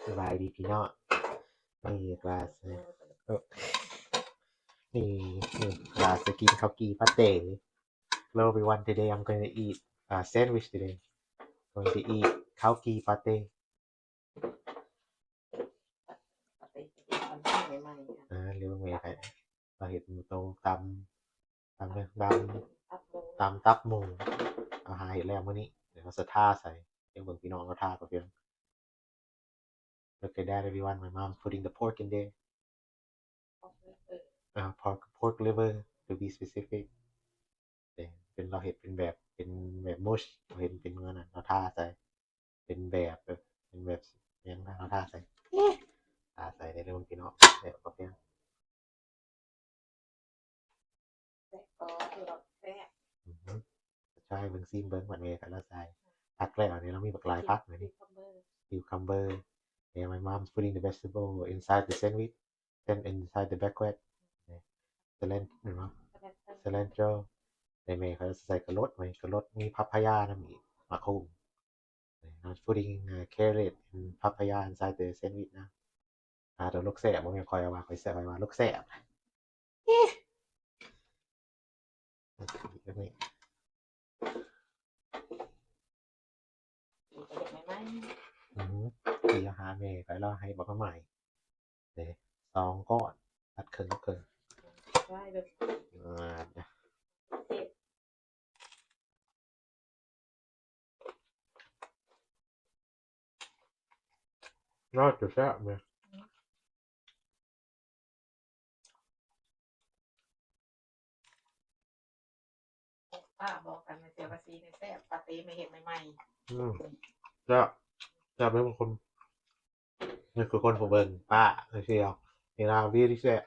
ສະບາຍດີພີ່ນ້ອງ ນີ້ກະຊິ ເອີ ນີ້ ນີ້ກະຊິກິນເຂົ້າກີ່ປາເຕ້. Hello everyone, today I'm gonna eat a sandwich today. Going to eat ເຂົ້າກີ່ປາເຕ້. ປາເຕ້ ປາເຕ້ ອັນນີ້ໃໝ່ໆ ອ່າ ຫຼືວ່າແມ່ໄປ ເຮົາເຮັດຕົ້ມຕຳ ຕຳ ຕຳຕັບໝູ ເຮົາຫາເຮັດແລ້ວມື້ນີ້ ດຽວເຮົາຊິທາໃສ່ ດຽວເບິ່ງພີ່ນ້ອງເຮົາທາກ່ອນ. Look at that everyone, my mom's putting the pork in there. ອ່າ pork, pork liver to be specific. ເປັນ ເປັນ ລາວເຮັດເປັນແບບ ເປັນແບບ mush ເຫັນເປັນອັນນັ້ນ ລາວທາໃສ່ ເປັນແບບ ເປັນແບບຫຍັງ ລາວທາໃສ່ ທາໃສ່ເດີພີ່ນ້ອງ ແຊບບໍ່ແພງ. ແຊບບໍ່ ແຊບ ອືຮຶ ໃສ່ເບິ່ງ ຊີມເບິ່ງ ບາດແມ່ກະລາວໃສ່ຜັກແລ້ວນີ້ ລາວມີບັກຫຼາຍຜັກນີ້ cucumber. Yeah, my mom's putting the vegetable inside the sandwich, then inside the baguette. Cilantro ແມ່ນບໍ່? Cilantro. ແມ່ເຂົາໃສ່ກະໂຫຼດ ແມ່ກະໂຫຼດ ມີຜັບພະຢານຳອີກ ໝາກຫຸ່ງ. Now putting, uh, carrot and papaya inside the sandwich now. ອາ ໂຕລູກແຊບ ບໍ່ແມ່ນຂ້ອຍວ່າ ຂ້ອຍແຊບ ຂ້ອຍວ່າລູກແຊບ. ເອີ ແບບນີ້ ອືຮຶ ດຽວຫາແມ່ຂ້ອຍ ລາວໃຫ້ບັກໜໍ່ໄມ້ເດ້ ສອງກ້ອນ ຕັດເຄິ່ງກັບເຄິ່ງ ໄດ້ເລີຍ ອ່າ. ໜ້າຈະແຊບເດ ປ້າບອກກັນແຕ່ວ່າຊິແຊບ ປາເຕ້ແມ່ເຮັດໃໝ່ໆ ອືມ ແຊບ ແຊບເດ້ ບາງຄົນ ນີ້ຄືຄົນຜູ້ເບິ່ງ ປ້າ ເອີ ເຊຍ ເວລາ very ແຊບ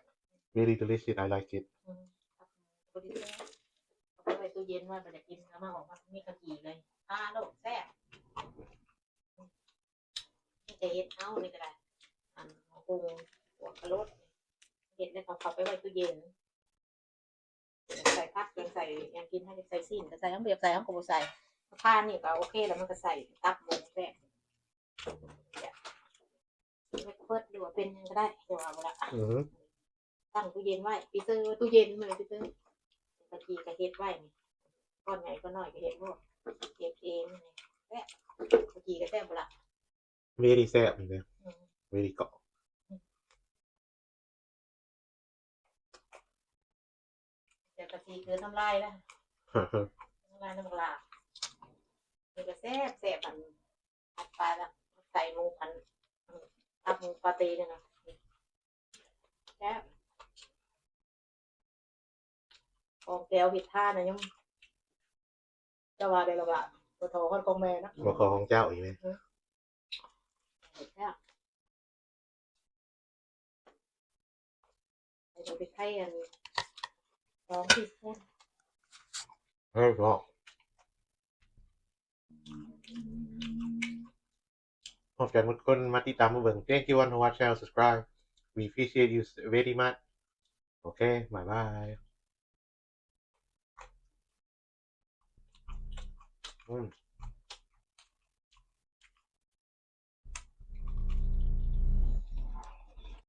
very delicious, I like it. ອືມ ບໍ່ໄດ້ແຊບ ເອົາໄປໄວ້ຕູ້ເຢັນໄວ້ ບໍ່ໄດ້ກິນ ເອົາມາອອກມາ ມີກະກີເລີຍ ປາໂລດ ແຊບ. ນີ້ກະເຮັດເອົານີ້ກະໄດ້ ອັນຫຸ່ງ ພວກກະໂຫຼດ ເຮັດແລ້ວເອົາເຂົ້າໄປໄວ້ຕູ້ເຢັນ. ຢາກໃສ່ຜັກ ຢາກໃສ່ຫຍັງກິນ ເຮົາຢາກໃສ່ຊີ້ນກະໃສ່ ເຮົາບໍ່ຢາກໃສ່ເຮົາກະບໍ່ໃສ່. ທານນີ້ກະໂອເຄແລ້ວ ມັນກະໃສ່ຕັບໝູແຊບ. ເຮັດເປີດ ຫຼືວ່າເປັນຫຍັງກະໄດ້ ແຕ່ວ່າບໍ່ລະ ອືຮຶ ຕັ້ງຕູ້ເຢັນໄວ້ ຟຣີເຊີ ຕູ້ເຢັນ ຟຣີເຊີ. ກະກີກະເຮັດໄວ້ນີ້ ກ້ອນໃຫຍ່ກ້ອນນ້ອຍກະເຮັດໂລດ ເຮັດເອງນີ້ແຊບ. ກະກີກະແຊບບໍ່ລະ very ແຊບນີ້ເດ້ ອືມ very ກອບ. ດຽວກະຊິຄືນນ້ຳລາຍລະ ນ້ຳລາຍນ້ຳຫຼາກ. ນີ້ກະແຊບແຊບ ອັນ ອັດປາລະ ໃສ່ໝູ ອັນ ອັດໝູປາເຕ້ນີ້ນະ ແຊບ. ຂອງແກວເຮັດທານນະ ຍັງ ເຈົ້າວ່າໄດ້ລະວ່າ ບໍ່ທໍ່ຮອດຂອງແມ່ເນາະ ບໍ່ພໍຂອງເຈົ້າອີກແມ່. ເອີ ແຊບ ໃສ່ໄປໄທອັນ ສອງທີ່ຄົນ ເອີ ເນາະ. ຂອບໃຈໝົດທຸກຄົນມາຕິດຕາມມາເບິ່ງ. Thank you one who watch channel, subscribe. We appreciate you very much. ໂອເຄ ບາຍບາຍ. ອືມ.